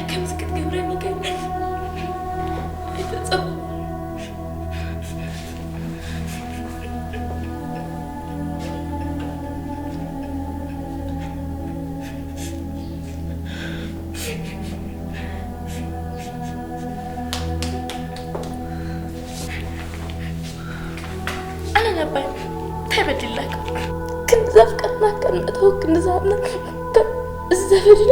ከምዚ ክትገብረኒ ግን ኣይተጸብ ኣነ ነባይ እንታይ በዲላካ? ክንዲ ዘፍቀርና ከም መእተዊ ክንዲ ዝሃብና ከም እዚ ዘፈድና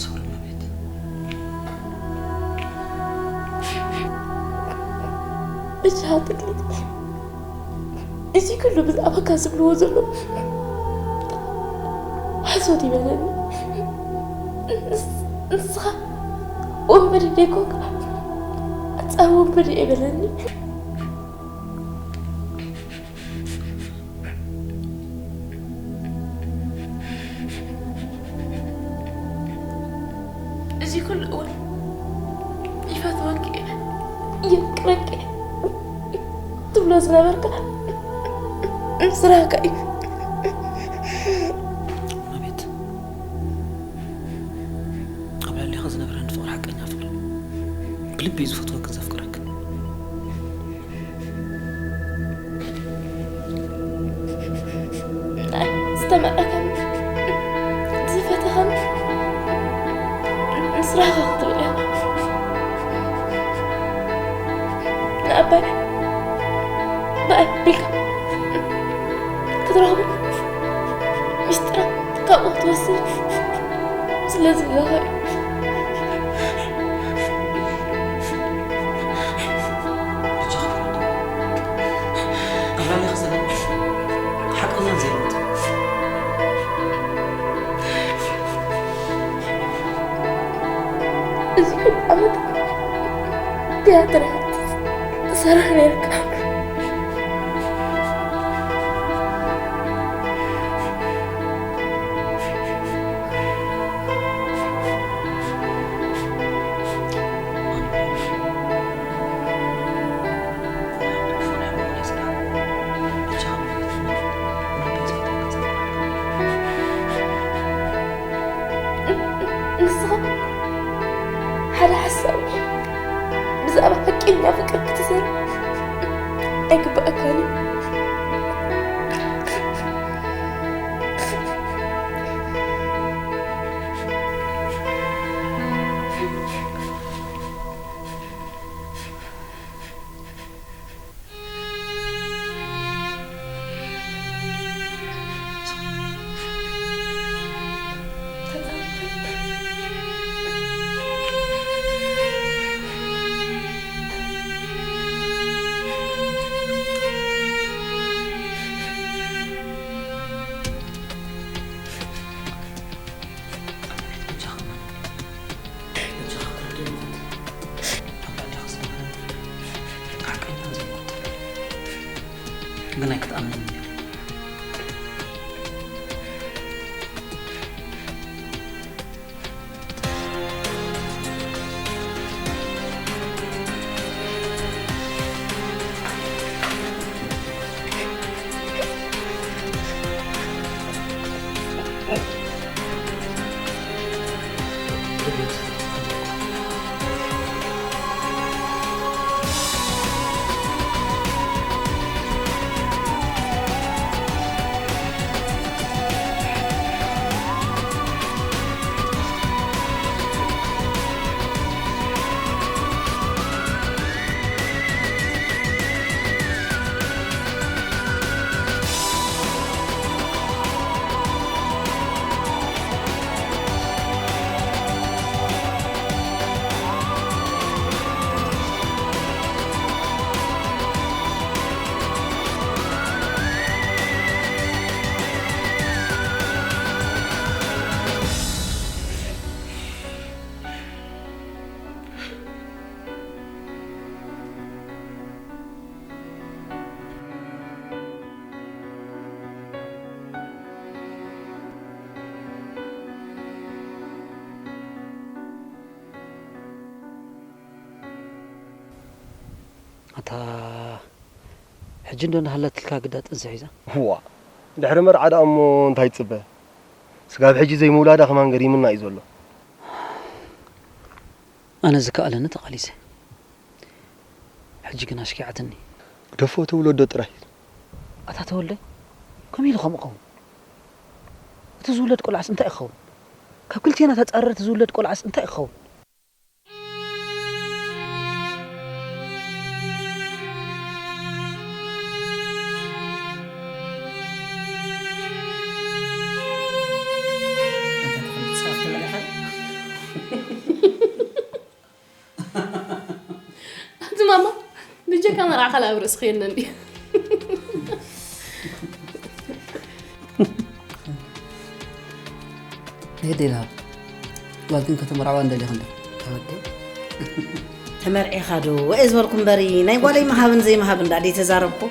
ሶሪ መቤት። ብቻ ትግሊ እዚ ኩሉ ብዛዕባካ ዝብልዎ ዘሎ ሓሶት ይበለኒ። ንስ- ንስኻ ወንበዴ ደይኮንካ ሓጻዊ ወንበዴ ይበለኒ። እዚ ኩሉ እዋን ይፈትወኪ እየ፣ የፍቅረኪ እየ ትብሎ ዝነበርካ ምስራካ እዩ። መቤት፣ ኣብ ልዕሌኺ ዝነበረኒ ፍቕሪ ሓቀኛ ፍቕሪ፣ ብልቢ እዩ ዝፈትወክን ዘፍቅረክን። ናይ ዝተመረኸን ዝፈተኸን ምስራኻ ክትብል እያ። ንኣባይ ብኣይ ቢልካ ክትረኽቦ፣ ምስጢራ ካብኡ ክትወስድ ስለ ዝብለኻ እዩ። ብቻ ክብረቱ ኣብ ላዕሊኻ ዘሎ ሓቀኛን ዘይለውጥ። እዚ ኩሉ ዓመት ትያትር ትሰርሕ ነይርካ። ንስኻ ሓደ ሓሳብ ብዛዕባ ሓቀኛ ፍቅሪ ክትዛረብ ኣይግባኣካን እዩ። እታ ሕጂ እንዶ እናሃለትልካ ግዳ ጥንሲ ሒዛ? እዋ፣ ድሕሪ መርዓ ደኣ እሞ እንታይ ትጽበ? ስጋብ ሕጂ ዘይምውላዳ ከማን ገሪምና እዩ ዘሎ። ኣነ ዝከኣለኒ ተቓሊሰ። ሕጂ ግን ኣሽኪዓትኒ። ግደፎ፣ እቲ ውለዶ ጥራይ። ኣታ ተወልደ፣ ከመይ ኢሉ ከምኡ ክኸውን? እቲ ዝውለድ ቆልዓስ እንታይ ክኸውን? ካብ ክልቴና ተጻረርቲ ዝውለድ ቆልዓስ እንታይ ክኸውን? ኣቲ ማማ፣ ብጀካ መርዓ ካልእ ኣብ ርእስኺ የለን ድዩ? ግድ የለ፣ ጓልክን ከተመርዓዋ እንደሊኽን ዶ? ተወደ። ተመርዒኻ ዶ? ወኤ ዝበልኩ እምበሪ፣ ናይ ጓለይ ምሃብን ዘይምሃብን ዳ ደይ ተዛረብኩ።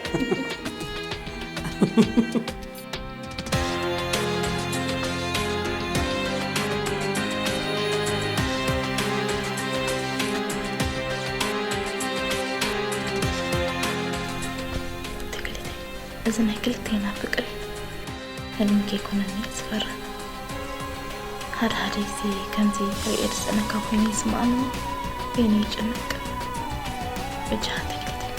ተክሊተይ፣ እዚ ናይ ክልቴና ፍቅሪ ሕልሚ ከይኮነኒ እየ ዝፈርህ። ሓደ ሓደ ግዜ ከምዚ ክርእየ ዝጸነካ ኮይኑ ይስምዓኒ እሞ በይነይ ይጭነቅ። በጃኻ ተክሊተይ፣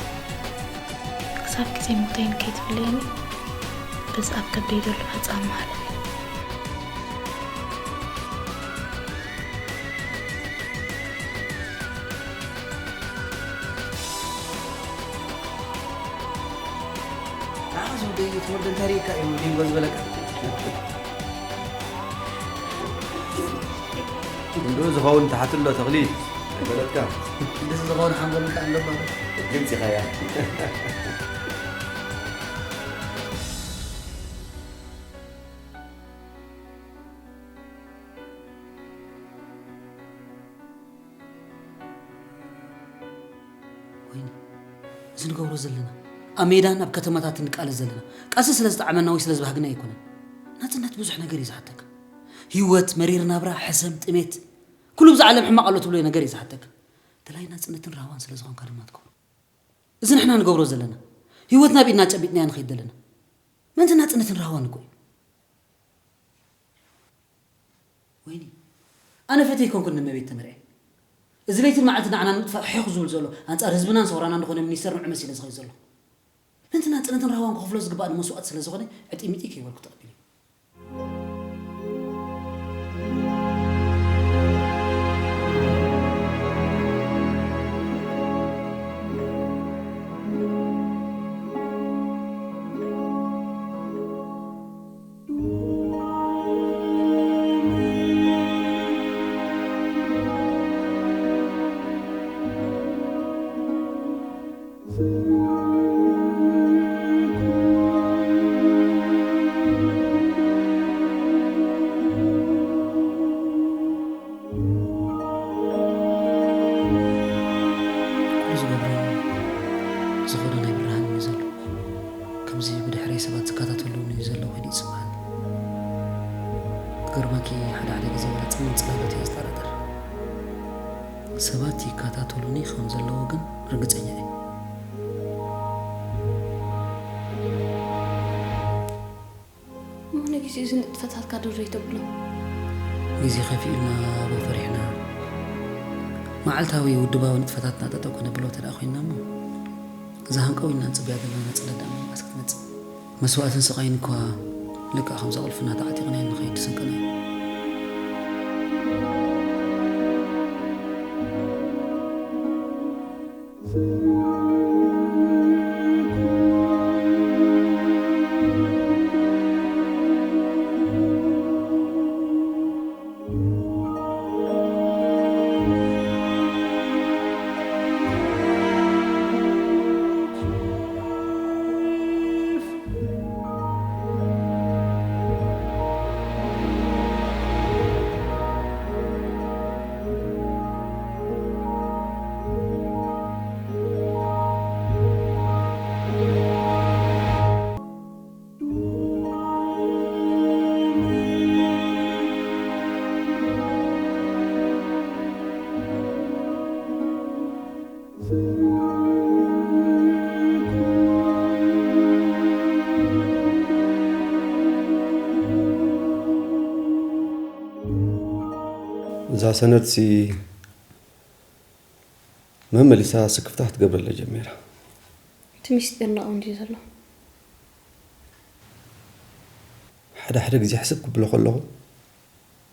ክሳብ ግዜ ሞተይን ከይትፍለየኒ በዚ ኣብ ከብደይ ዘሎ ህጻን መሃለኒ። ንዓኻ ዝወደይ ትወልደ እንታይ ርኢካ እዩ ሊንጎ ዝበለካ? እንዶ ዝኸውን ተሓትሎ ተኽሊ ኣይፈለጥካ። እንደዚ ዝኸውን ሓንጎል እንታይ ኣሎ ማለት? ግልጽ ኢኻያ። ወይኒ፣ እዚ ንገብሮ ዘለና፣ ኣብ ሜዳን ኣብ ከተማታት እንቃለስ ዘለና፣ ቃልሲ ስለ ዝጠዓመና ወይ ስለ ዝባህግና ኣይኮነን። ናጽነት ብዙሕ ነገር እዩ ዝሓተካ። ህይወት፣ መሪር ናብራ፣ ሕሰም፣ ጥሜት፣ ኩሉ ብዛ ዓለም ሕማቕ ኣሎ ትብሎ ነገር እዩ ዝሓተካ። ደላይ ናጽነትን ራህዋን ስለ ዝኾንካ ድማ ትገብሮ። እዚ ንሕና ንገብሮ ዘለና፣ ህይወትና ኣብ ኢድና ጨቢጥናያ ንኸይድ ዘለና። ምእንቲ ናጽነትን ራህዋን እኮ እዩ። ወይኒ፣ ኣነ ፈትየ ኣይኮንኩን ንእመቤት ተመርዕየ። እዚ ለይትን መዓልትን ንዓና ንምጥፋእ ሒኹ ዝብል ዘሎ፣ ኣንጻር ህዝብናን ሰውራናን ዝኾነ ሚኒስተር ንዑ መሲለ ዝኸይድ ዘለኹ። ምእንቲ ናጽነትን ራህዋን ክኸፍሎ ዝግባእ መስዋእቲ ስለ ዝኾነ፣ ዕጢሚጢ ከይበልኩ ተቐቢለዮ። ኩሉ ዝገብሮ ዝኸዶ ናይ ብርሃን እዩ ዘሎ። ከምዚ ብድሕረይ ሰባት ዝከታተሉኒ እዩ ዘሎ ኮይኑ ይስምዓኒ። ክገርመኪ፣ ሓደ ሓደ ግዜ ወላ ጽምም ጽላሎት እየ ዝጠራጠር። ሰባት ይከታተሉኒ ከም ዘለዉ ግን ርግጸኛ እየ። እሞ ንግዜኡ እዚ ንጥፈታትካ ዶ ዘይተብሎ? ግዜ ከፊኡልና ዶ ፈሪሕና? መዓልታዊ ውድባዊ ንጥፈታትና ጠጠው ከነብሎ እንተ ደኣ ኮይንና እሞ፣ እዛ ሃንቀው ኢልና ንጽበያ ዘለና ናጽነት ደኣ መዓስ ክትመጽእ? መስዋእትን ስቓይን እኳ ልክዕ ከምዛ ቁልፍና ተዓጢቕናዮ ንኸይድ ስንቅና እዩ። እዛ ሰነድሲ መመሊሳ ስክፍታ ክትገብረለ ጀሚራ። እቲ ምስጢር ናብኡ እንድዩ ዘሎ። ሓደ ሓደ ግዜ ሕስብ ክብሎ ከለኹ፣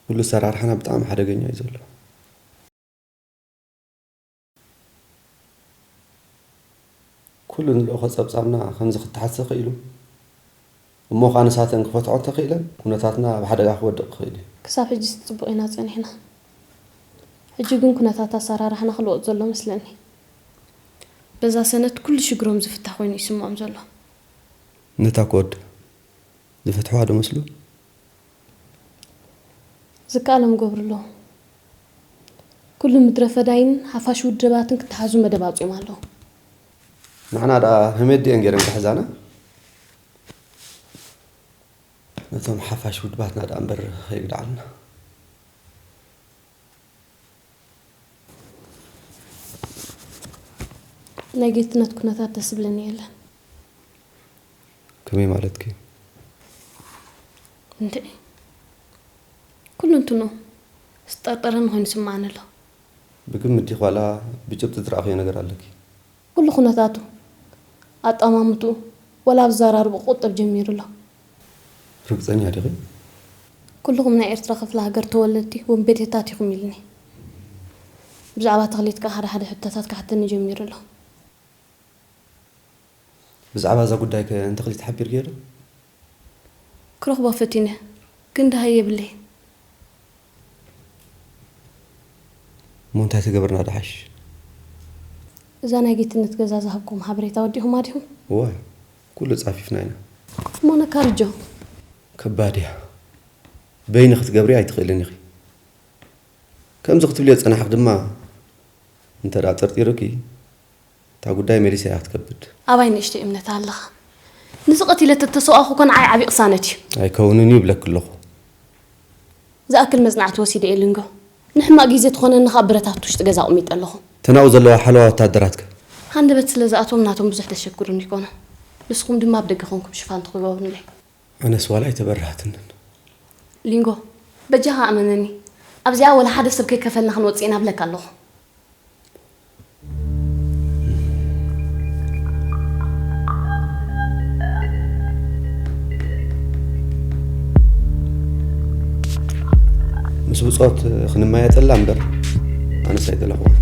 ኩሉ ኣሰራርሓና ብጣዕሚ ሓደገኛ እዩ ዘሎ። ኩሉ ንልእኾ ጸብጻብና ከምዚ ክተሓዝ ተኽኢሉ፣ እሞ ኸኣ ንሳተን ክፈትሖ እንተኽኢለን፣ ኩነታትና ኣብ ሓደጋ ክወድቕ ይኽእል እዩ። ክሳብ ሕጂስ ጽቡቕ ኢና ጸኒሕና። ሕጂ ግን ኩነታት ኣሰራርሓና ክልወጥ ዘሎ መስለኒ። በዛ ሰነድ ኩሉ ሽግሮም ዝፍታሕ ኮይኑ ይስምዖም ዘሎ። ነታ ኮድ ዝፈትሕዋ ዶ መስሉ? ዝከኣሎም ይገብሩ ኣለዉ። ኩሉ ምድረ ፈዳይን ሓፋሽ ውድባትን ክተሓዙ መደብ ኣውጺኦም ኣለዉ። ንዓና ደኣ ህሜት ድየን ገይረን ክሕዛና? ነቶም ሓፋሽ ውድባትና ደኣ እምበር ከይግድዓልና። ናይ ጌትነት ኩነታት ደስ ዝብለኒ የለን። ከመይ ማለትኪ? እንድዒ፣ ኩሉ እንትኑ ዝጠርጠረኒ ኮይኑ ይስምዓኒ ኣሎ። ብግምት ዲኺ ዋላ ብጭብጢ ዝረኣኽዮ ነገር ኣለኪ? ኩሉ ኩነታቱ፣ ኣጠማምትኡ፣ ወላ ኣብ ዘራርብኡ ክቑጠብ ጀሚሩ ኣሎ። ርግጸኛ ዲኺ? ኩልኹም ናይ ኤርትራ ክፍለ ሃገር ተወለድቲ ወንበዴታት ኢኹም ኢሉኒ። ብዛዕባ ተኽሊት ከኣ ሓደ ሓደ ሕቶታት ክሓተኒ ጀሚሩ ኣሎ። ብዛዕባ እዛ ጉዳይ ከ ንተኽሊት ሓቢርክዮ ዶ? ክረኽቦ ፈቲነ፣ ግን ደሃይ የብለይን። እሞ እንታይ ተገበርና ደሓሽ? እዛ ናይ ጌትነት ገዛ ዝሃብኩም ሓበሬታ ወዲኹማ ዲኹም? እወ፣ ኩሉ ጻፊፍና ኢና። እሞ ነካርጆ? ከባድ እያ። በይኒ ክትገብርያ ኣይትኽእልን ኢኺ። ከምዚ ክትብልዮ ዝጸናሕኪ ድማ፣ እንተ ደኣ ጠርጢሩኪ፣ እታ ጉዳይ መሊሰ እያ ክትከብድ። ኣባይ ንእሽተይ እምነት ኣለኻ። ንዚ ቀቲለ ተተሰዋእኹ እኮ ንዓይ ዓቢ ቅሳነት እዩ። ኣይከውንን እዩ ይብለኪ ኣለኹ። ዝኣክል መጽናዕቲ ወሲደ እየ ሊንጎ። ንሕማቕ ግዜ ትኾነኒ ኸኣ ብረታት ውሽጢ ገዛ ኣቕሚጠ ኣለኹ። ተናኡ ዘለዋ ሓለዋ ወታደራትከ? ሃንደበት ስለ ዝኣትዎም ናቶም ብዙሕ ዘሸግሩኒ ኣይኮኑን። ንስኹም ድማ ኣብ ደገ ኮንኩም ሽፋን ትኽገብሩለይ። ኣነስ ዋላ ኣይተበራህትንን። ሊንጎ፣ በጃኻ እመነኒ። ኣብዚኣ ወላ ሓደ ሰብ ከይከፈልና ክንወጽእ ኢና እብለካ ኣለኹ። ምስ ብጾት ክንመያየጠላ እምበር ኣነስ ኣይደለኹዋን።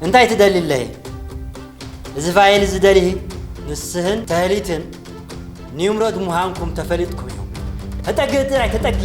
እንታይ ትደሊ ኣለይ? እዚ ፋይል እዚ ደሊኺ ንስኽን ተህሊትን ኒምሮድ ምዃንኩም ተፈሊጥኩም እዩ። ተጠጊ ጥራይ ተጠጊ።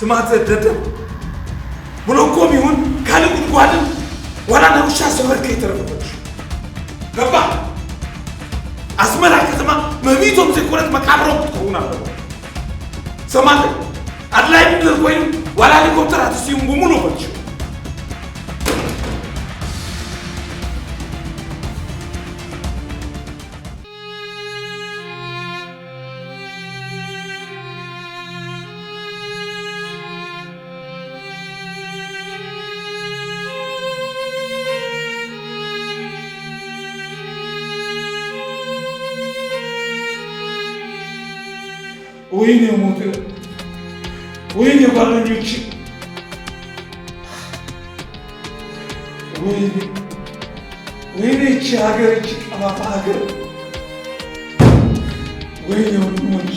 ስማት ደደብ ብሎኮም ይሁን ካልእ ጉድጓድን ዋላ ናይ ውሻ ሰፈር ከይተረፈ ፈትሹ። ገባህ? ኣስመራ ከተማ መሚቶም ዘይኮነት መቃብሮም ክትከውን ኣለዎ። ሰማዕተይ፣ ኣድላይ ምድር ኮይኑ ዋላ ሄሊኮፕተር ኣትስዩም ብምሉእ ፈትሹ። ወይኔ ሞት፣ ወይኔ ጓደኞች፣ ወይኔ፣ ወይኔ እቺ ሀገር፣ እቺ ቀፋፋ ሀገር፣ ወይኔ ወንድሞች።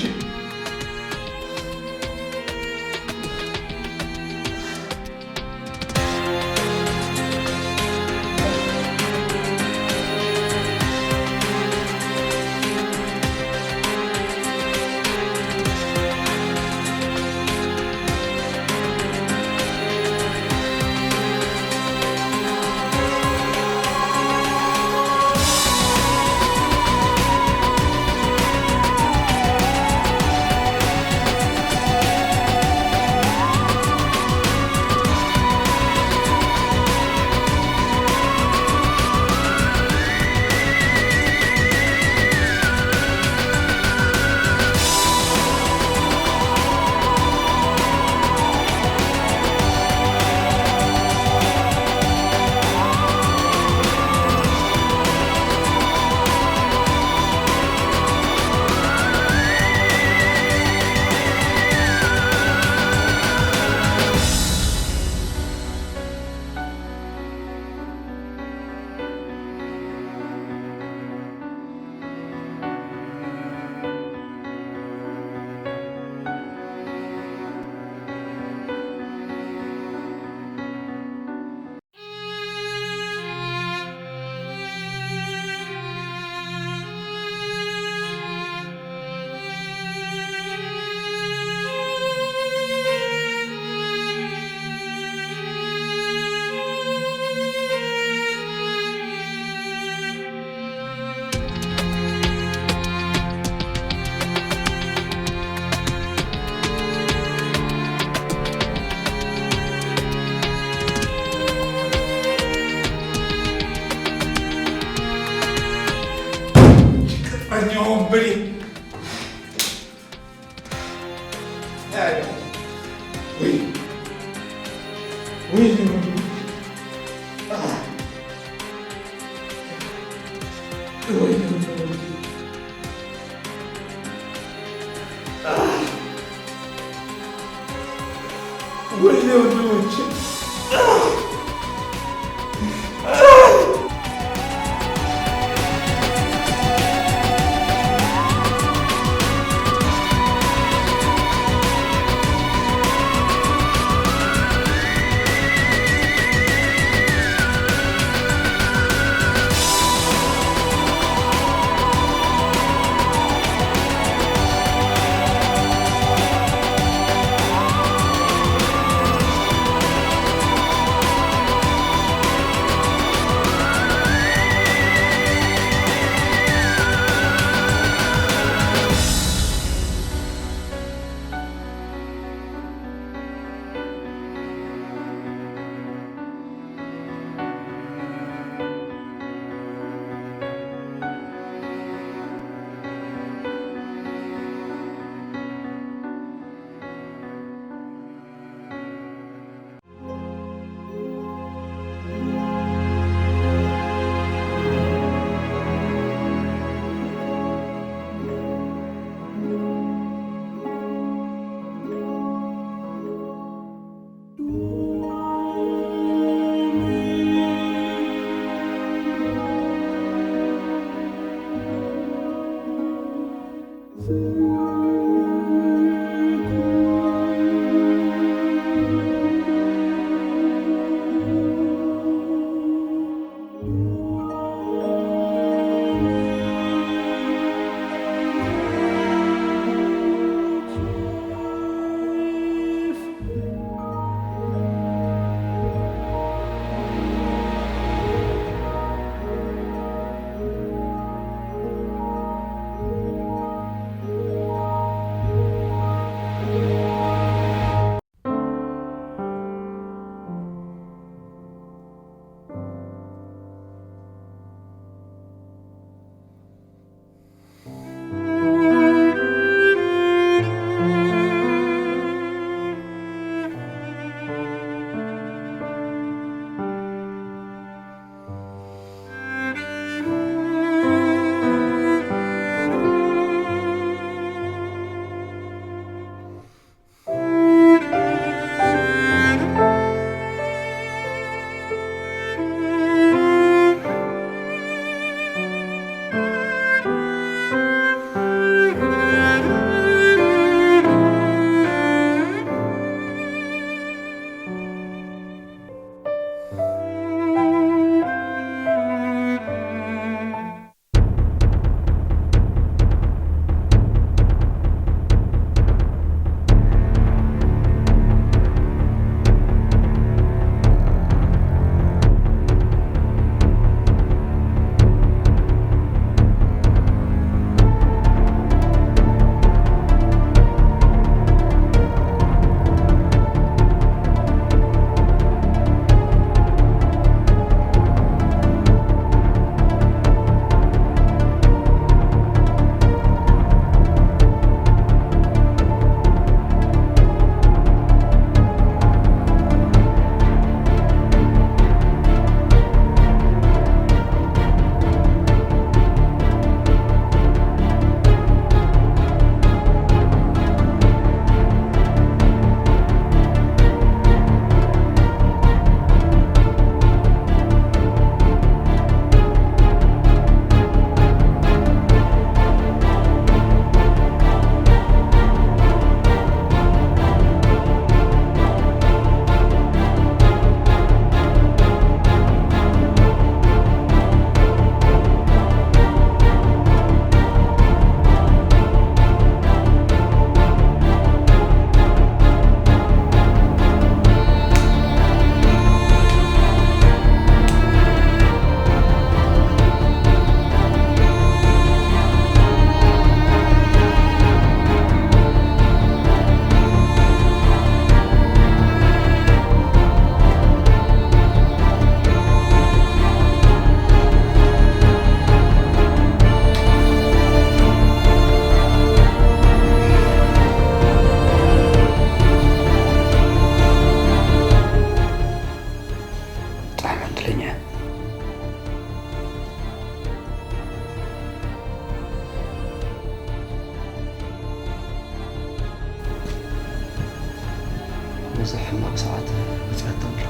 እዛ ሕማቕ ሰዓት መጺኣቶ ኣላ።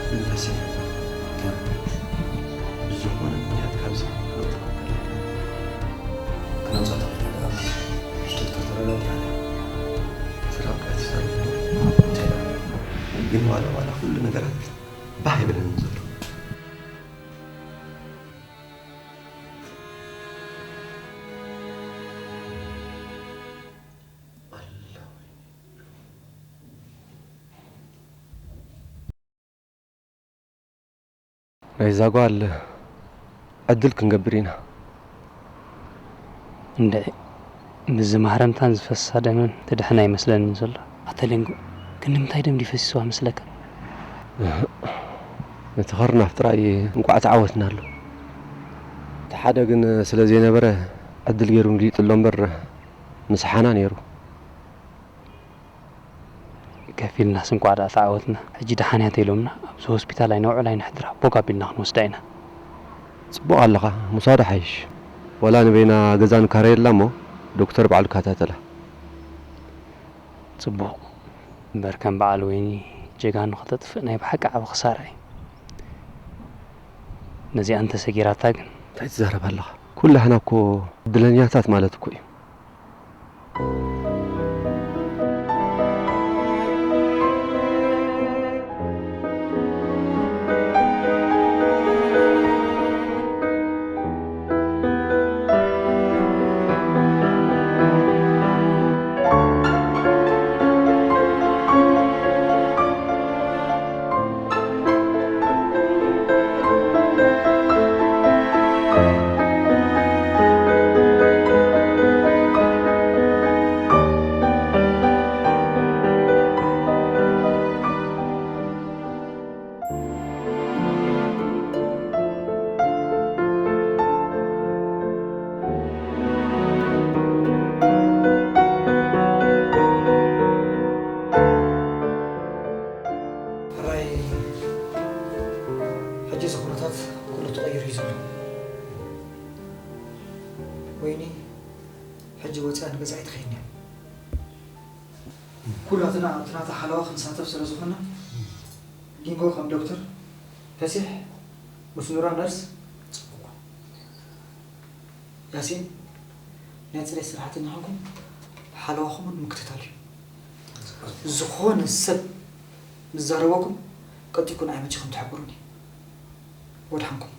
ግን ተስየ፣ ብዝኾነ ምኽንያት ካብዚ ክነውጽኣ ከለና፣ ክነውጽኣ ተኽእል ደኣ፣ ምሽት ከተረጋግዓ እያ። ስራሕ ኣይትሰርሕ፣ እንታይ ደኣ። ግን ዋላ፣ ዋላ ኩሉ ነገራት ባህ ይብለኒ ዘሎ። ናይዛ ጓል ዕድል ክንገብር ኢና። እንድዒ፣ ምስዚ ማህረምታን ዝፈስሳ ደምን ትድሕን ኣይመስለንን ዘሎ። ኣተ ሌንጎ፣ ግን ንምንታይ ደም ድዩ ፈሲስዋ መስለካ? እህ፣ ነቲ ኸርናፍ ጥራይ እንቋዕ ተዓወትናሉ። እቲ ሓደ ግን ስለ ዘይነበረ ዕድል ገይሩ ምሊጥሎ እምበር፣ ምስሓና ነይሩ። ከፊልናስ እንቋዕ ደኣ ተዓወትና። ሕጂ ደሓን እያ ተኢሎምና፣ ኣብዚ ሆስፒታል ኣይነውዕል ኣይነሕድራ፣ ቦግ ኣቢልና ክንወስዳ ኢና። ጽቡቕ ኣለኻ፣ ምውሳዳ ሓይሽ። ዋላ ንበይና ገዛ ንካረየላ እሞ፣ ዶክተር ባዕሉ ይከታተላ። ጽቡቕ። እምበር ከም በዓል ወይኒ ጀጋኑ ከተጥፍእ ናይ ብሓቂ ዓቢ ክሳራ እዩ። ነዚኣ እንተሰጊራታ ግን እንታይ ትዛረብ ኣለኻ? ኩላህና እኮ ዕድለኛታት ማለት እኮ እዩ። ሕራይ፣ ሕጂ እዚ ኩነታት ኩሉ ተቐይሩ እዩ ዘሎ። ወይኒ ሕጂ ወፂኣ ንገዛ ኣይትኸይድን እያ። ኩላትና ኣብቲ ናታ ሓለዋ ክንሳተፍ ስለ ዝኾንና፣ ሊንጎ ከም ዶክተር፣ ፈሲሕ ምስ ኑራ ነርስ፣ ጽቡቕ። ያሲን ናይ ጽሬት ሰራሕተኛ ኾንኩም ሓለዋኹምን ምክትታል እዩ። ዝኾነ ሰብ ምስ ዛረበኩም ቀልጢፍኩም ኣይመችኹም ትሕብሩኒ። ወድሓንኩም።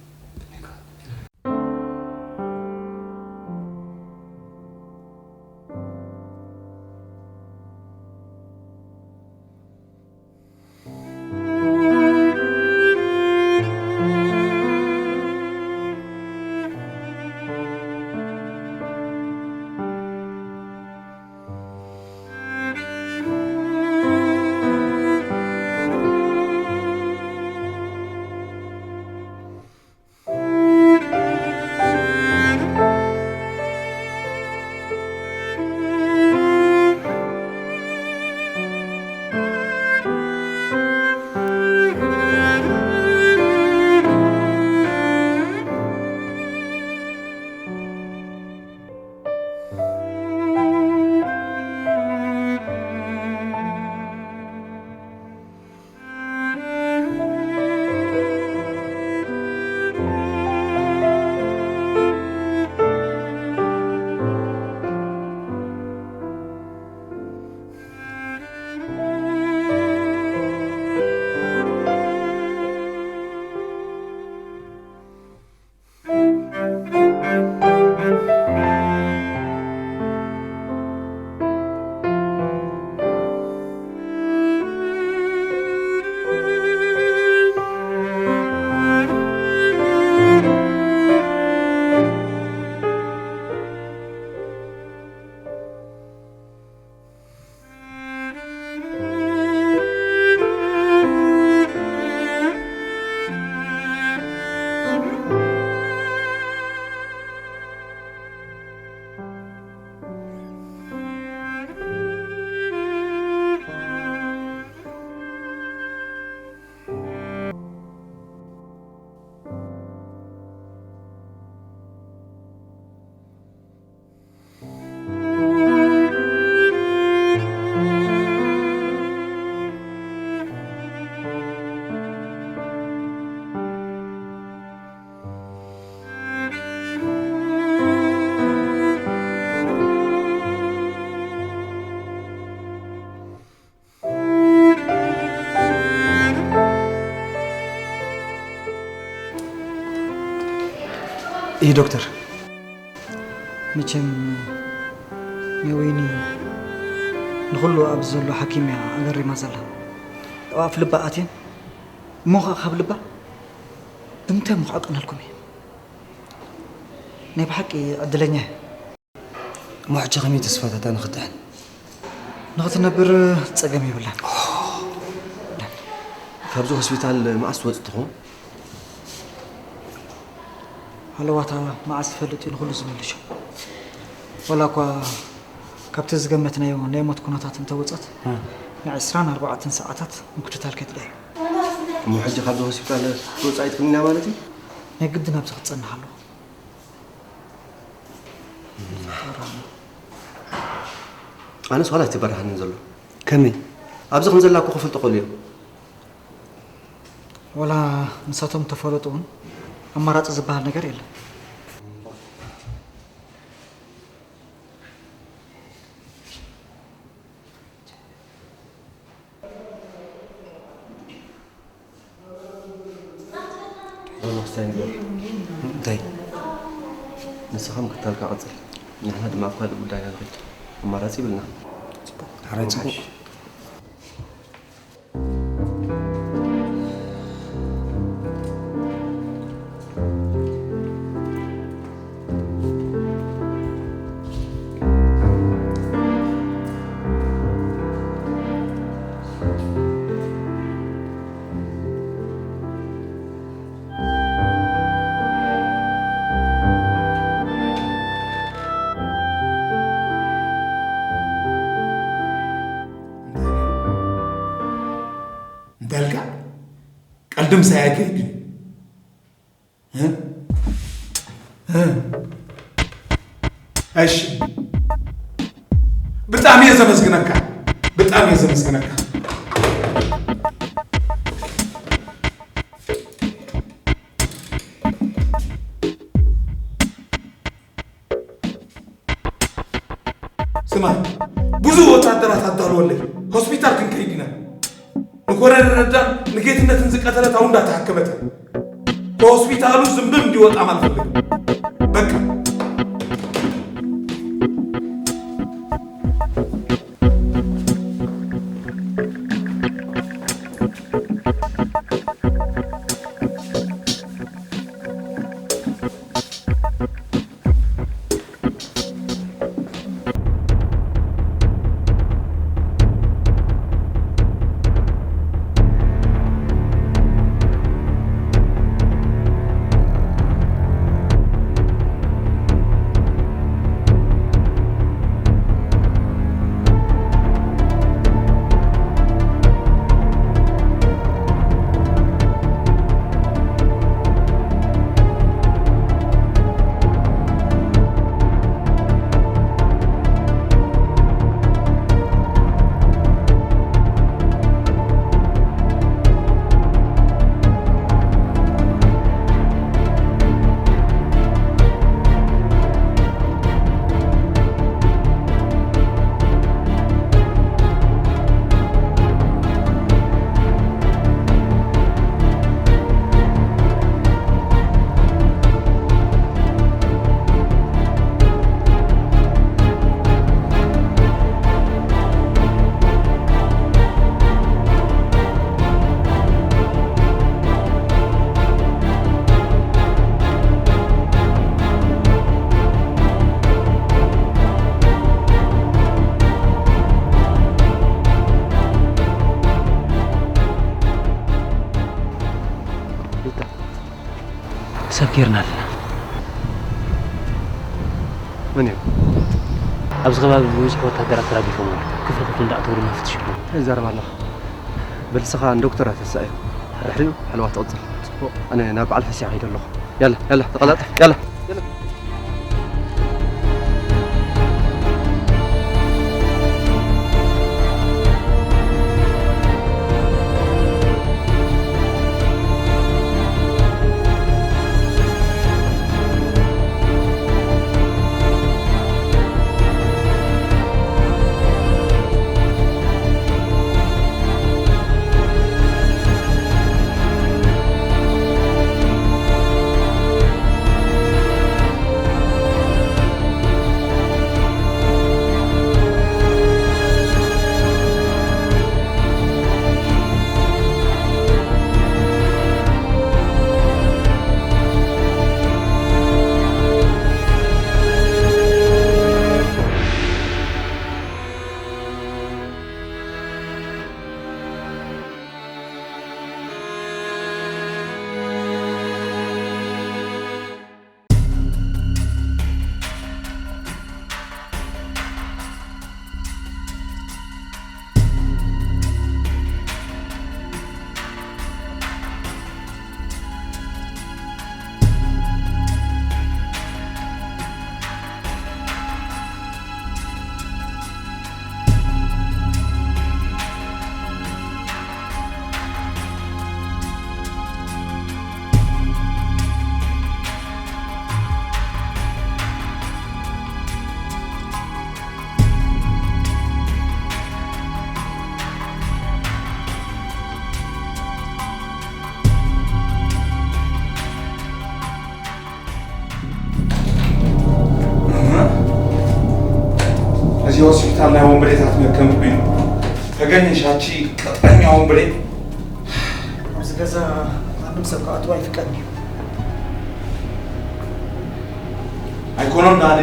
እይ ዶክተር፣ መቸም ናይ ወይኒ ንኹሉ ኣብዚ ዘሎ ሓኪም እያ ኣገሪማ ዘላ። ኣብ ኣፍ ልባ ኣትየን እሞ ኸዓ ካብ ልባ ብምንታይ እሞ ክዕቅነልኩም እየ። ናይ ብሓቂ ዕድለኛ እየ። እሞ ሕጂ ከመይ ተስፋታታ ንኽድሕን? ንኽትነብር ጸገም የብላን። ካብዚ ሆስፒታል መዓስ ትወጽእ ትኸውን? ሃለዋታ መዓስ ዝፈልጥ እዩ ንኹሉ ዝምልሾ። ዋላ እኳ ካብቲ ዝገመትናዮ ናይ ሞት ኩነታት እንተወጸት፣ እ። ናይ ዕስራን ኣርባዕተን ሰዓታት ምክትታል ከድልያ እዩ። እሞ ሕጂ ካብዚ ሆስፒታል ክትወጽእ ኣይትኽእልን እያ ማለት እዩ? ናይ ግድን ኣብዚ ክትጸንሕ ኣለዎ። ኣነስ ዋላ ኣይተበራህንን ዘሎ። ከመይ? ኣብዚ ከም ዘላ እኮ ክፈልጡ ክኽእሉ እዮም። ዋላ ንሳቶም ተፈለጡ እውን ኣማራጺ ዝበሃል ነገር የለን። ሎሎ ክስታይ ንግበር። እንታይ? ንስኻ ምክትታልካ ቀጽል። ንሕና ድማ ኣብ ካልእ ጉዳይና ንኸይድ። ኣማራጺ ይብልና። ጽቡቕ። ሓራይ ጽቡቕ። እንታይ ነይሩ? እንታይ ኢልካ? ቀልዲ ምሳይ ኣይከይድን። እ? እ? እሺ። ብጣዕሚ እየ ዘመስግነካ። ብጣዕሚ እየ ዘመስግነካ። ስማ፣ ብዙ ወታደራት ኣዳልወለይ። ሆስፒታል ክንከይድ ኢና። ንኮረን ረዳን ንጌትነትን ዝቀተለት ኣው እንዳተሃከመት። ከሆስፒታሉ ዝንብም እንዲወጣም ኣልፈልግም። በቃ። ሰብ ጌርና ኣለና። መን እዮም? ኣብዚ ከባቢ ብብዝሒ ወታደራት ተራጊፎም ኣለዉ። ክፍሊ ክፍሊ እንዳኣተዉ ድማ ይፍትሹ ኣለዉ። እንታይ ትዛረብ ኣለኻ? በል ንስኻ ንዶክተር ተሳእዮ። ድሕሪኡ ሓለዋ ትቕጽል። ጽቡቕ። ኣነ ናብ በዓል ፈሲያ ከይደ ኣለኹ። ያላ፣ ያላ፣ ተቐላጠፍ፣ ያላ። ካብ ናይ ወንበዴታት መከም ኮይኑ ተገኘ ሻቺ ቀጥረኛ ወንበዴ። ኣብዚ ገዛ ማንም ሰብ ክኣትዎ ኣይፍቀድን እዩ። ኣይኮኖም ዳነ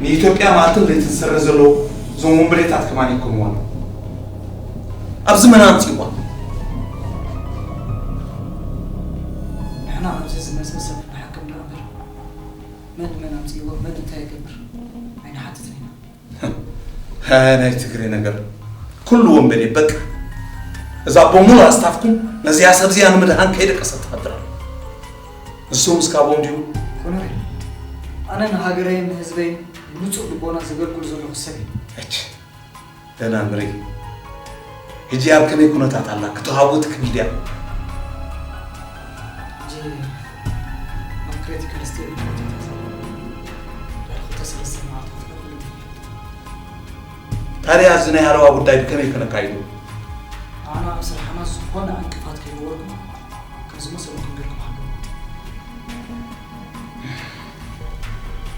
ንኢትዮጵያ መዓልትን ለይትን ዝሰርሕ ዘለዉ እዞም ወንበዴታት ከማን ይኮንዋ። ኣብዚ መን ኣምፂእዋ? ንሕና ኣብዚ ዝመፅእ ሰብ ንሓክም ዶ እምበር መን መን ኣምፂእዎ መን እንታይ ይገብር ኣይንሓትትን ኢና። ሃያ ናይ ትግሬ ነገር ኩሉ ወንበዴ በቃ። እዛ ኣቦ ሙሉ ኣስታፍኩም ነዚያ ሰብዚያ ንምድሃን ከይደቀሰት ትፈጥራ። እሱ ምስ ካቦም ድዩ? ኮነሬ፣ ኣነ ንሃገረይን ንህዝበይን ብንጹር ልቦና ዘገልግል ዘለኹ ሰብ እየ። እች ደናምሪ ሕጂ ኣብ ከመይ ኩነታት ኣላ? ክትሃቡ ትክእል ድያ? ሕጂ ኣብ ክሪቲካል ስቴጅ እዩ። ድሕሪ ክልተ ሰለስተ መዓልታት ኩሉ ታዲያ እዚ ናይ ሃለዋ ጉዳይ ብከመይ ከነካይዶ? ኣና ኣብ ስራሕና ዝኾነ ዕንቅፋት ከይገበርኩም ከምዚ መሰሉ ክንገርኩም ኣለዎ።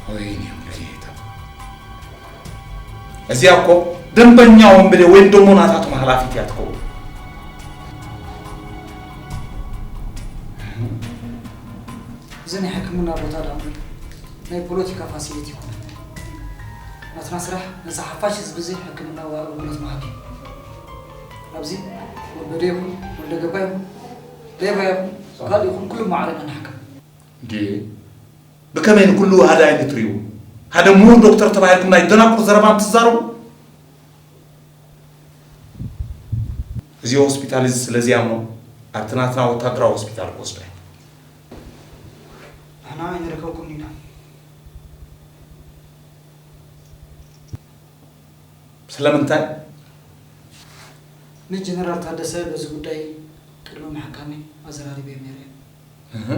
ወይኔ ወለጌታ። እዚኣ እኮ ደንበኛ ወንበዴ ወይም ደሞ ናታቶም ሓላፊት እያ ትኸውን። እዚ ናይ ሕክምና ቦታ ዳ እምበር ናይ ፖለቲካ ፋሲሊቲ ይኹን። ናትና ስራሕ ነዚ ሓፋሽ ህዝቢ እዚ ሕክምናዊ ኣገልግሎት ምሃብ እዩ። ኣብዚ ወንበዴ ይኹን ወልደ ገባ ይኹን ሌባ ይኹን ካልእ ይኹን ኩሉ ማዕረ ነንሕክም። እንዴ ብከመይ ንኩሉ ሓደ ዓይነት ትሪኡ? ሓደ ምሁር ዶክተር ተባሂልኩም ናይ ደናቁር ዘረባ ትዛረቡ? እዚ ሆስፒታል እዚ ስለ ዝያምኖ ኣብቲ ናትና ወታደራዊ ሆስፒታል ክወስዶ እየ። ንሕና ኣይንረከብኩምን ኢና። ስለምንታይ? ንጀነራል ታደሰ በዚ ጉዳይ ቅድሚ ምሕካመይ ኣዘራሪበዮም ነይረ እየ። እህ።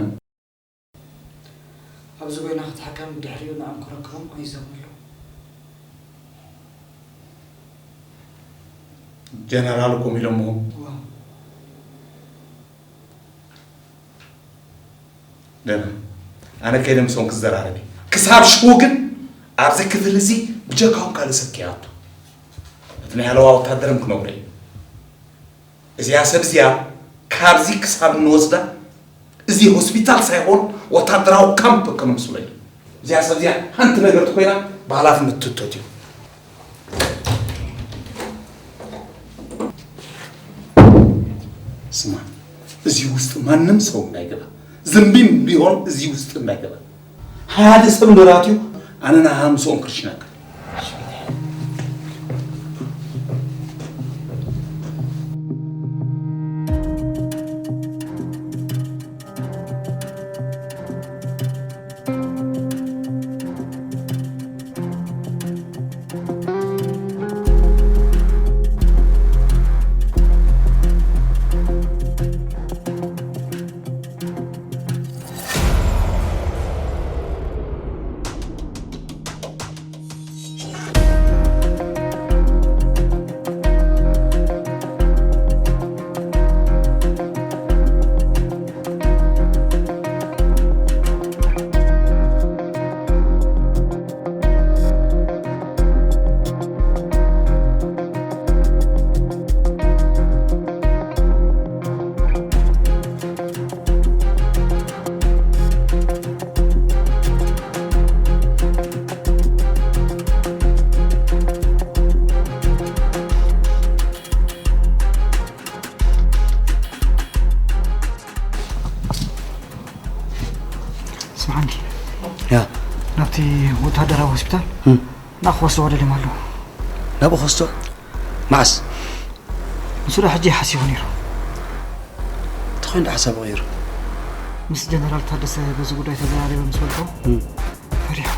ኣብዚ ኮይና ክትሕከም ብድሕሪኡ ንዓም ክረክቦም ኣይዘሙ ኣለዉ። ጀነራል እኮ ኢሎምዎ። ዋው። ደህና። ኣነ ከይደ ምስኦም ክዘራረብ እየ። ክሳብ ሽዑ ግን ኣብዚ ክፍሊ እዚ ብጀካኹም ካልእ ሰብ ከይኣቱ። እቲ ናይ ሃለዋ ወታደርም ክነግሮ እየ። እዚኣ ሰብ እዚኣ ካብዚ ክሳብ እንወስዳ እዚ ሆስፒታል ሳይሆን ወታደራዊ ካምፕ ከነምስሎ እዩ። እዚኣ ሰብ እዚኣ ሓንቲ ነገር ተኮይና ብሃላፍነት ትእቶ እዩ። ስማ፣ እዚ ውስጥ ማንም ሰው እንዳይገባ፣ ዝንቢም ቢሆን እዚ ውስጥ እንዳይገባ። ሓደ ሰብ እንደራትዩ ኣነ ንሃምስኦም ክርሽናካ። ስምዓኒ። ያ። ናብቲ ወታደራዊ ሆስፒታል እም። ንኣኹ ክወስድዎ ደልዮም ኣለዉ። ናብኡ ክወስዶ? መዓስ? ንሱ ዶ ሕጂ ይሓስቦ ነይሩ። እንታይ ኮይኑ ሓሳቡ ቀይሩ? ምስ ጀነራል ታደሰ በዚ ጉዳይ ተዘራሪበ ምስ በልኩ እም። ፈሪሑ።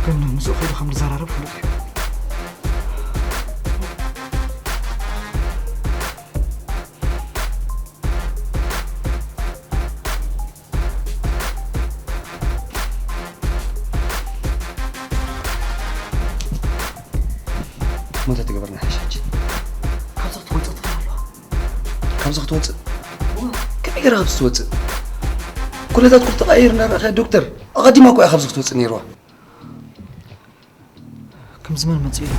ግን ምስኡ ከይዱ ከም ዝዘራረብ ፍሉጥ እዩ። እሞ እንታይ ትገብርና ሕጂ? ካብዚ ክትወፅእ ትኽእል ኣለዋ። ካብዚ ክትወፅእ? እዋ። ከመይ ገይራ ካብዚ ትወፅእ? ኩነታት ኩሉ ተቐያይሩ እናረኣኻ ዶክተር፣ ኣቐዲማ እኮ እያ ካብዚ ክትወፅእ ነይርዋ። እዚ መን መጺኡ እዩ?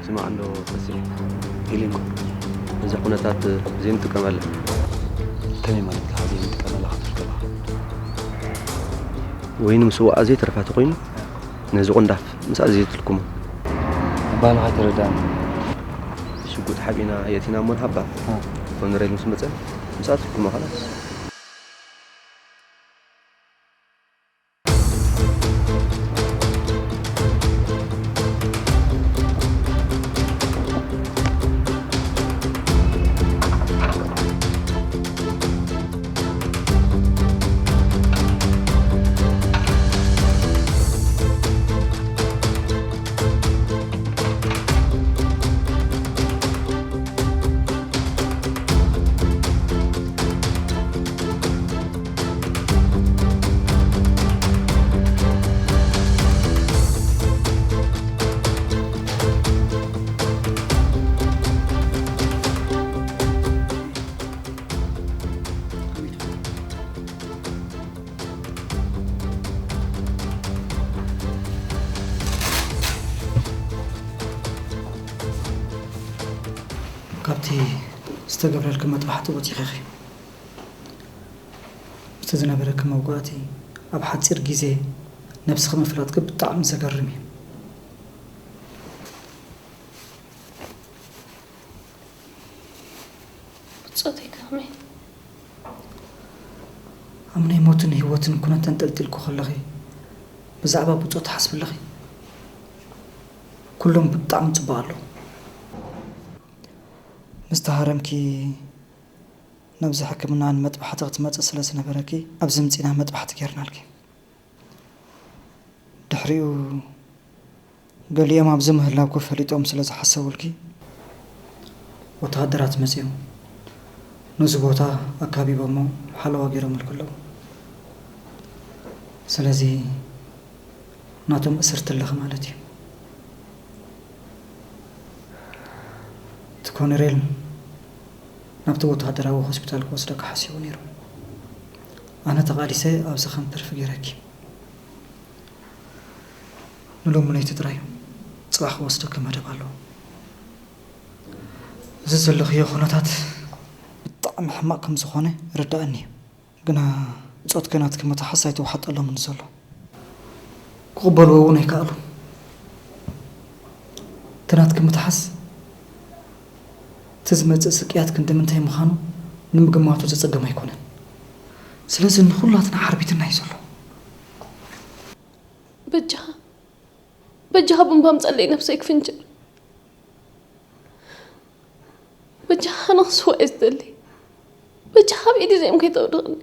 ስማዕ እንዶ ቀሲን፣ ሂሊንጎ፣ ነዛ ኩነታት ዘይንጥቀመላ። ከመይ ማለት ኢኻ ዘይንጥቀመላ ክትብል ከለኻ? ወይኒ ምስዋኣ ዘይተርፋ ተኾይኑ፣ ነዚ ቆንዳፍ ምስ ኣዘየትልኩሞ። ኣባና ኣይተረዳእን። ሽጉጥ ሓቢእና የእቲና እሞ ንሃባ። እ። ኮነሬል ምስ መጸ፣ ምስ ኣትልኩሞ ኸላስ። ካብቲ ዝተገብረልኪ መጥባሕቲ ወጺኺ ኢኺ። እቲ ዝነበረኪ መውጋእቲ ኣብ ሓጺር ግዜ ነብስኺ ምፍላጥኪ ብጣዕሚ ዘገርም እዩ። ብጾተይ ከመይ? ኣብ ናይ ሞትን ህይወትን ኩነት ተንጠልጢልኩ ከለኺ ብዛዕባ ብጾት ትሓስቢ ኣለኺ? ኩሎም ብጣዕሚ ጽቡቕ ኣለዉ። ምስ ተሃረምኪ ናብዚ ሕክምና ንመጥባሕቲ ክትመጽእ ስለ ዝነበረኪ ኣብዚ ምጺና መጥባሕቲ ጌርናልኪ። ድሕሪኡ ገሊኦም ኣብዚ ምህላውኪ ፈሊጦም ስለ ዝሓሰቡልኪ፣ ወተሃደራት መጺኦም ነዚ ቦታ ኣካቢቦሞ ሓለዋ ገይሮምልኪ ኣለዉ። ስለዚ ናቶም እስርቲ ኣለኺ ማለት እዩ። እቲ ኮነሬል ናብቲ ወተሃደራዊ ሆስፒታል ክወስደኪ ሓሲቡ ነይሩ። ኣነ ተቓሊሰ ኣብዚ ከም ተርፊ ገይረኪ። ንሎሚ ለይቲ ጥራይ እዩ። ጽባሕ ክወስደኪ መደብ ኣለዎ። እዚ ዘለኽዮ ኩነታት ብጣዕሚ ሕማቕ ከም ዝኾነ ይርድኣኒ እዩ። ግና ብጾትኪ ናትኪ ምትሓዝ ኣይተዋሓጠሎምን ዘሎ። ክቕበልዎ እውን ኣይከኣሉን። እቲ ናትኪ ምትሓዝ፣ እቲ ዝመጽእ ስቅያት ክንዲ ምንታይ ምዃኑ ንምግማቱ ዘጸግም ኣይኮነን። ስለዚ ንኹላትና ሓርቢትና እዩ ዘሎ። በጃኻ፣ በጃኻ ቡምባ ምጸለይ ነብሰይ ክፍንጅር። በጃኻ ንኽስዋእ እየ ዝደሊ። በጃኻ ኣብ ኢድ እዚኦም ከይተውድቕኒ።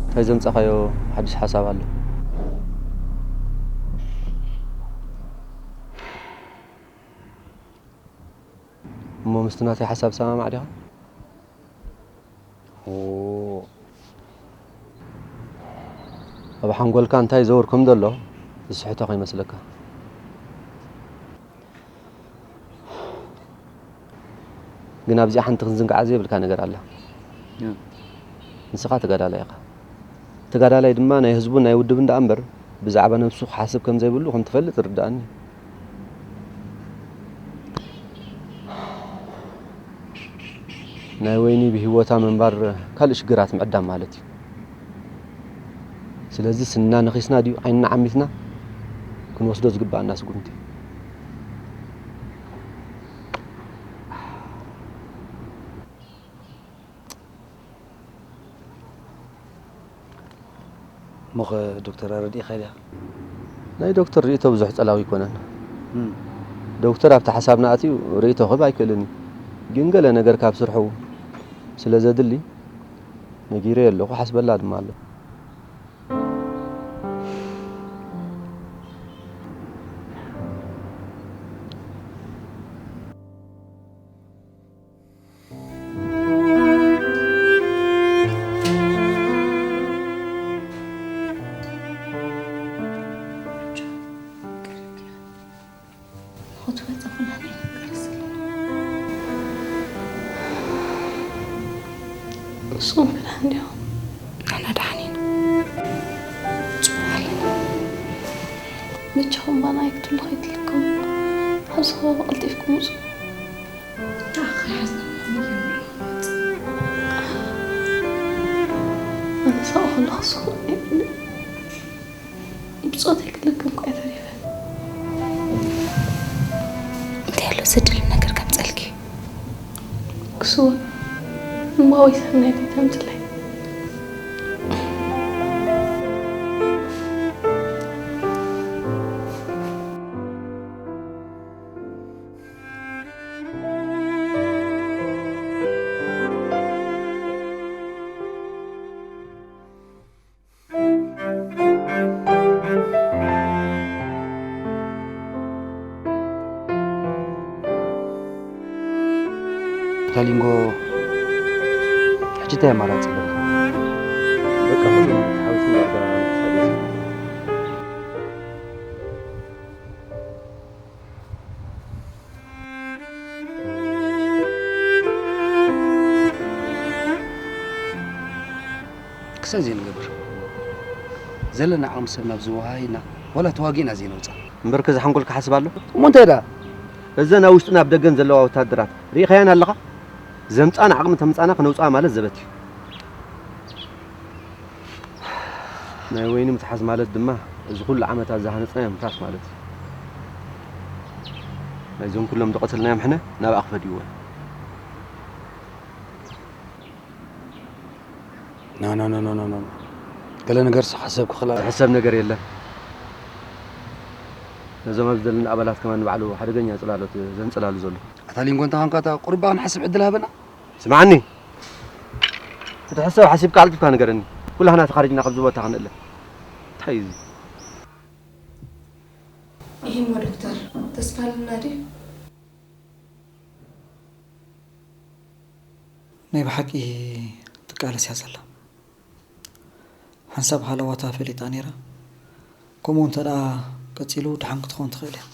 እንታይ ዘምጻኻዮ ሓድሽ ሓሳብ ኣሎ? እሞ ምስቲ ናተይ ሓሳብ ትሰማማዕ ዲኻ? ኦ፣ ኣብ ሓንጎልካ እንታይ ይዘውር ከም ዘሎ ዝስሕቶ ከይመስለካ። ግን ኣብዚኣ ሓንቲ ክንዝንግዓ ዘየብልካ ነገር ኣላ። ያ። ንስኻ ተጋዳላይ ኢኻ። ተጋዳላይ ድማ ናይ ህዝቡን ናይ ውድብን ደኣ እምበር ብዛዕባ ነብሱ ክሓስብ ከም ዘይብሉ ከም ትፈልጥ ይርድኣኒ። ናይ ወይኒ ብህይወታ ምንባር ካልእ ሽግራት ምዕዳም ማለት እዩ። ስለዚ ስንና ነኺስና ድዩ ዓይንና ዓሚትና ክንወስዶ ዝግብኣና ስጉምቲ? እሞኸ ዶክተር ኣረዲእኻ ዲኻ? ናይ ዶክተር ርእይቶ ብዙሕ ጸላዊ ኣይኮነን። እም። ዶክተር ኣብቲ ሓሳብና ኣትዩ ርእይቶ ክህብ ኣይክእልን እዩ። ግን ገለ ነገር ካብ ስርሑ ስለ ዘድሊ ነጊረዮ ኣለኹ፣ ሓስበላ ድማ ኣሎ። ንስኹም ከ ደሓን ዲኹም? ንሕና ደሓን ኢና። ጽቡቕ ኣለና። መቸኹም ባና ኣይክትብሉ ከይትልኩም። ኣብዚ ከባቢ ቀልጢፍኩም ውጹ። ኣነ ሳቕ ከለኹ ስቕ ኣይብልን። ብጾተይ ክልክም እኳ ኣይተሪፈን። እንታይ ኣሎ ዘድሊ ነገር ከምጸልኪ? ክስዋ እምባዊ ሰናይት ተምጽለይ። ታሊንጎ፣ ሕጂ እንታይ ኣማራጺ ኣለና? በቃ፣ ኩሉ ተሓዊስና ዳርጋ ምንቅስቃስ። ክሳብ ዘይንገብር ዘለና ዓቕሚ ሰብ ናብ ዝወሃይና፣ ዋላ ተዋጊእና ዘይነውፃ። እምበርከ፣ እዚ ሓንጎልካ ሓስብ ኣሎ? እሞ እንታይ ደኣ? እዘን ኣብ ውሽጥን ኣብ ደገን ዘለዋ ወታደራት ርኢኻየን ኣለኻ? ዘምጻና ዓቕሚ ተምጻና ክነውጽኣ ማለት ዘበት እዩ። ናይ ወይኒ ምትሓዝ ማለት ድማ እዚ ኩሉ ዓመታት ዝሃነጽናዮ ምፍራስ ማለት እዩ። ናይዞም ኩሎም ዝቐተልናዮም ሕነ ናብኣ ክፈድይዎ እዮም። ኖ፣ ኖ፣ ኖ፣ ኖ፣ ኖ፣ ኖ። ገለ ነገር ዝሓሰብ ክኽእል ዝሕሰብ ነገር የለን። ነዞም ኣብዚ ዘለና ኣባላት ከማን ንባዕሉ ሓደገኛ ጽላሎት ዘንጸላሉ ዘሎ። ኣታ ሊንጎ እንተ ኾንካ እታ ቁሩባ ክንሓስብ ዕድል ሃበና። ስምዓኒ፣ እቲ ሕሰብ ሓሲብካ ኣልጢፍካ ንገረኒ። ኩላህና ተኻሪጅና ካብዚ ቦታ ክንእለ። እንታይ እዩ እዚ? ይህሞ ዶክተር፣ ተስፋ ኣለና ድዩ? ናይ ብሓቂ ትቃለስ እያ ዘላ። ሓንሳብ ሃለዋታ ፈሊጣ ነይራ። ከምኡ እንተ ደኣ ቀጺሉ ደሓን ክትኸውን ትኽእል እያ።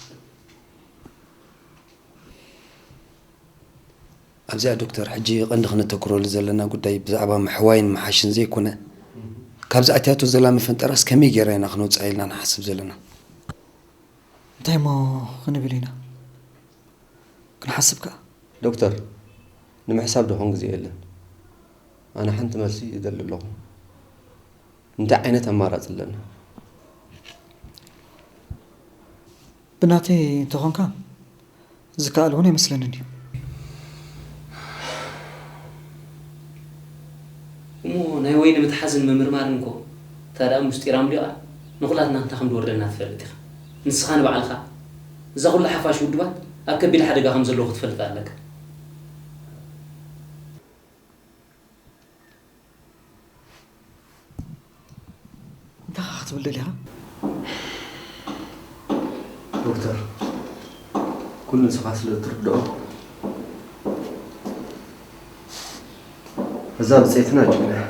ኣብዚኣ ዶክተር፣ ሕጂ ቀንዲ ክነተኩረሉ ዘለና ጉዳይ ብዛዕባ ምሕዋይን ምሓሽን ዘይኮነ፣ ካብዚ ኣትያቶ ዘላ መፈንጠራስ ከመይ ጌርና ኢና ክነውጽኣ ኢልና ንሓስብ ዘለና። እንታይ እሞ ክንብል ኢና? ክንሓስብ ከኣ። ዶክተር፣ ንምሕሳብ ደኾን ግዜ የለን። ኣነ ሓንቲ መልሲ ይደሊ ኣለኹ። እንታይ ዓይነት ኣማራጺ ኣለና? ብናተይ እንተኾንካ፣ ዝከኣል እውን ኣይመስለንን እዩ። እሞ ናይ ወይኒ ምትሓዝን ምምርማርን እኮ፣ እታ ደኣ ምስጢራም ድዩ ቃል? ንኹላትና እንታይ ከም ዝወርደና ትፈልጥ ኢኻ። ንስኻ ንባዕልኻ፣ እዛ ኩላ ሓፋሽ ውድባት ኣብ ከቢድ ሓደጋ ከም ዘለዉ ክትፈልጥ ኣለካ። እንታይ ኸ ክትብል ደሊኻ? ዶክተር፣ ኩሉ ንስኻ ስለ እትርድኦ፣ እዛ ብጸይትና ጅግና እያ።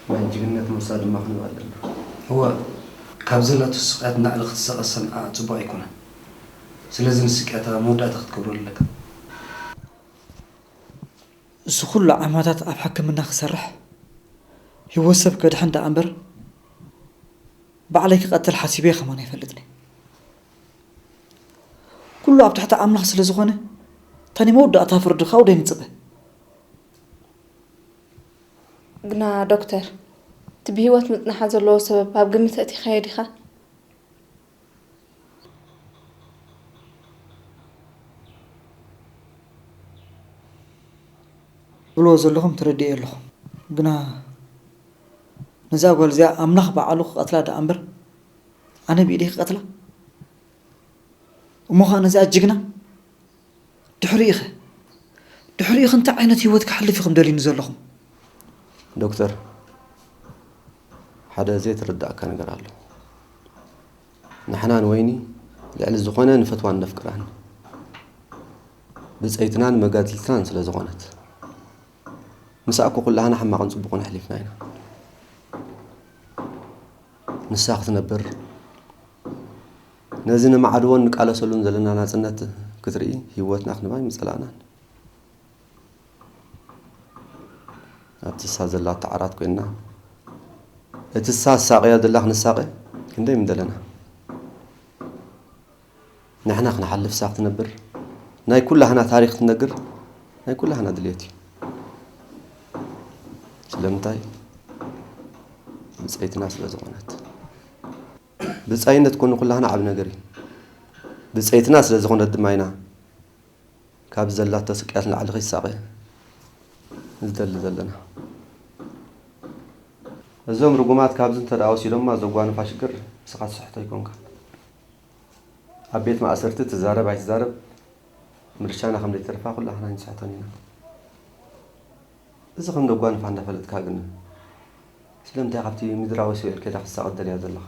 ናይ ጅግንነት ሞሳ ድማ ክንህባ ኣለና። እወ፣ ካብ ዘላቶ ስቕያት ንላዕሊ ክትሰቐ ሰንዓ ጽቡቕ ኣይኮነን። ስለዚ ንስቅያታ መወዳእታ ክትገብረሉ ኣለካ። እዚ ኩሉ ዓመታት ኣብ ሕክምና ክሰርሕ፣ ህይወት ሰብ ከድሕን ደኣ እምበር፣ ባዕለይ ክቐትል ሓሲበ ከማን ኣይፈልጥን እየ። ኩሉ ኣብ ትሕቲ ኣምላኽ ስለ ዝኾነ፣ እታ ናይ መወዳእታ ፍርዲ ካብኡ ዶ ይንጽበ? ግና ዶክተር፣ እቲ ብህይወት ምጽናሓ ዘለዎ ሰበብ ኣብ ግምት ኣእቲኻዮ ዲኻ? ትብልዎ ዘለኹም ተረዲኤ ኣለኹ። ግና ነዛ ጓል እዚኣ ኣምላኽ ባዕሉ ክቐትላ ደኣ እምበር፣ ኣነ ብኢደይ ክቐትላ? እሞ ኸኣ ነዚኣ ጅግና? ድሕሪኡ ኸ? ድሕሪኡ ኸ እንታይ ዓይነት ህይወት ክሓልፍ ኢኹም ደልዩኒ ዘለኹም? ዶክተር፣ ሓደ ዘይተረዳእካ ነገር ኣሎ። ንሕና ንወይኒ ልዕሊ ዝኾነ ንፈትዋን ነፍቅራን፣ ብጸይትናን መጋድልትናን ስለ ዝኾነት፣ ምስኣ እኮ ኩላህና ሕማቕን ጽቡቕን ኣሕሊፍና ኢና። ንሳ ክትነብር፣ ነዚ ንማዕድዎን ንቃለሰሉን ዘለና ናጽነት ክትርኢ ህይወትና ክንባ ኣይምጸላእናን። ኣብቲ እሳ ዘላቶ ዓራት ኮይንና፣ እቲ እሳ ዝሳቐያ ዘላ ክንሳቐ ክንደይ ምደለና። ንሕና ክንሓልፍ እሳ ክትነብር፣ ናይ ኩላህና ታሪኽ ክትነግር ናይ ኩላህና ድልየት እዩ። ስለምንታይ? ብጸይትና ስለ ዝኾነት። ብጻይነት ኮ ንኩላህና ዓቢ ነገር እዩ። ብጸይትና ስለ ዝኾነት ድማ ኢና ካብ ዘላቶ ስቅያት ንላዕሊ ከይሳቐ ንደሊ ዘለና። እዞም ርጉማት ካብዚ እንተ ደኣ ወሲዶማ ዘጓንፋ ሽግር ንስኻ ትስሕቶ ኣይኮንካን። ኣብ ቤት ማእሰርቲ ትዛረብ ኣይትዛረብ ምርሻና ከም ዘይተርፋ ኩላህና ንስሕቶን ኢና። እዚ ከም ዘጓንፋ እንዳፈለጥካ ግን ስለምንታይ ካብቲ ምድራዊ ሲኦል ከይዳ ክትሳቐ ትደልያ ዘለኻ?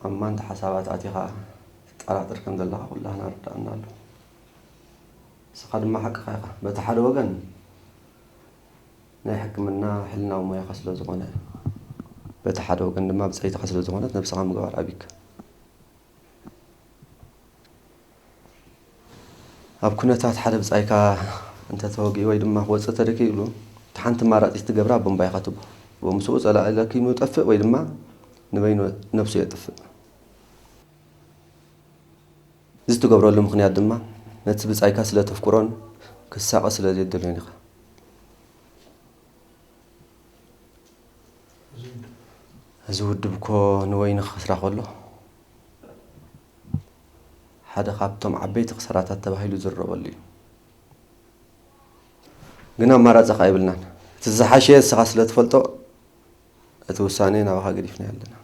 ኣብ ማንታ ሓሳባት ኣቲኻ ትጠራጠር ከም ዘለኻ ኩላህና ርዳእና ኣሎ። ንስኻ ድማ ሓቅኻ ኢኻ። በቲ ሓደ ወገን ናይ ሕክምና ሕልናዊ ሞያኻ ስለ ዝኾነ፣ በቲ ሓደ ወገን ድማ ብጸይትኻ ስለ ዝኾነት ነብስኻ ምግባር ኣቢካ። ኣብ ኩነታት ሓደ ብጻይካ እንተ ተወጊኡ ወይ ድማ ክወጽእ ተደኪሉ፣ እቲ ሓንቲ ኣማራጺት ትገብራ ቦምባ ኢኻ ትቦ። ቦምስኡ ጸላኢ ለኪሙ ይጠፍእ ወይ ድማ ንበይኑ ነብሱ የጥፍእ። እዚ ትገብረሉ ምኽንያት ድማ ነቲ ብጻይካ ስለ ተፍቅሮን ክሳቐ ስለ ዘይደልዮን ኢኻ። እዚ ውድብ እኮ ንወይኒ ክኸስራ ከሎ ሓደ ካብቶም ዓበይቲ ክሳራታት ተባሂሉ ዝረበሉ እዩ። ግን ኣማራጺ ኸኣ የብልናን። እቲ ዝሓሸ ንስኻ ስለ ትፈልጦ እቲ ውሳኔ ናባኻ ገዲፍናዮ ኣለና።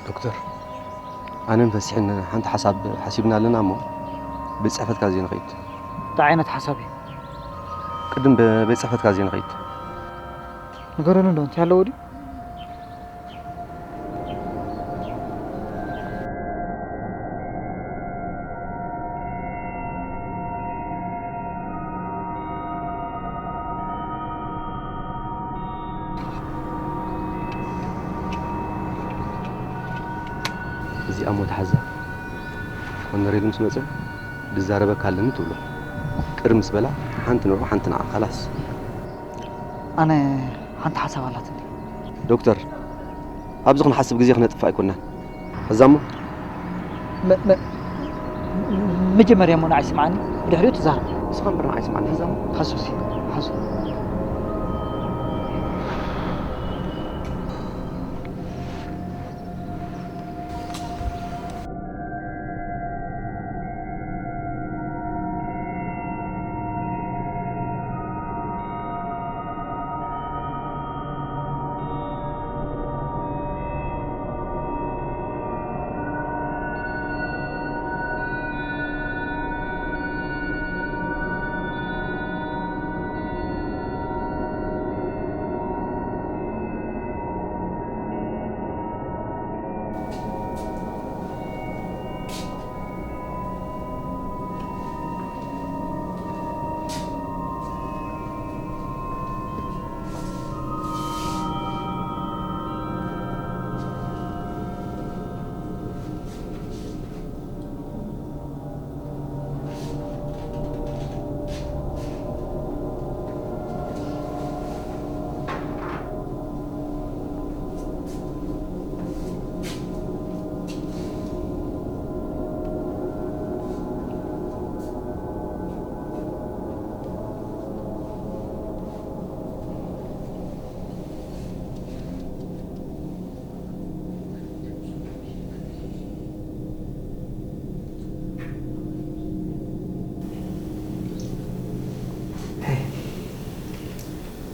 ዶክተር፣ ኣነን ፈሲሕን ሓንቲ ሓሳብ ሓሲብና ኣለና እሞ ቤት ጽሕፈትካ እዚ ንኸይድ። እንታይ ዓይነት ሓሳብ እዩ? ቅድም ብ-፣ ቤት ጽሕፈትካ እዚ ንኸይድ። ንገረሉ እንዶ፣ እንታይ ኣለዎ ድዩ? እዚኣ እሞ ተሓዛ። ኮነሬል ምስ መጸ፣ "ድዛረበካ ኣለኒ" ትብሎ። ቅር ምስ በላ፣ ሓንቲ ንዑ፣ ሓንቲ ንዓ፣ ካላስ። ኣነ ሓንቲ ሓሳብ ኣላትኒ። ዶክተር፣ ኣብዚ ክንሓስብ ግዜ ክነጥፍእ ኣይኮናን። እዛ እሞ መ-፣ መ-፣ መጀመርያ እሞ ንዓይ ስምዓኒ፣ ብድሕሪኡ ትዛረብ። ንስኻ እምበር ንዓይ ስምዓኒ። እዛ እሞ ሓሱሲ፣ ሓሱ።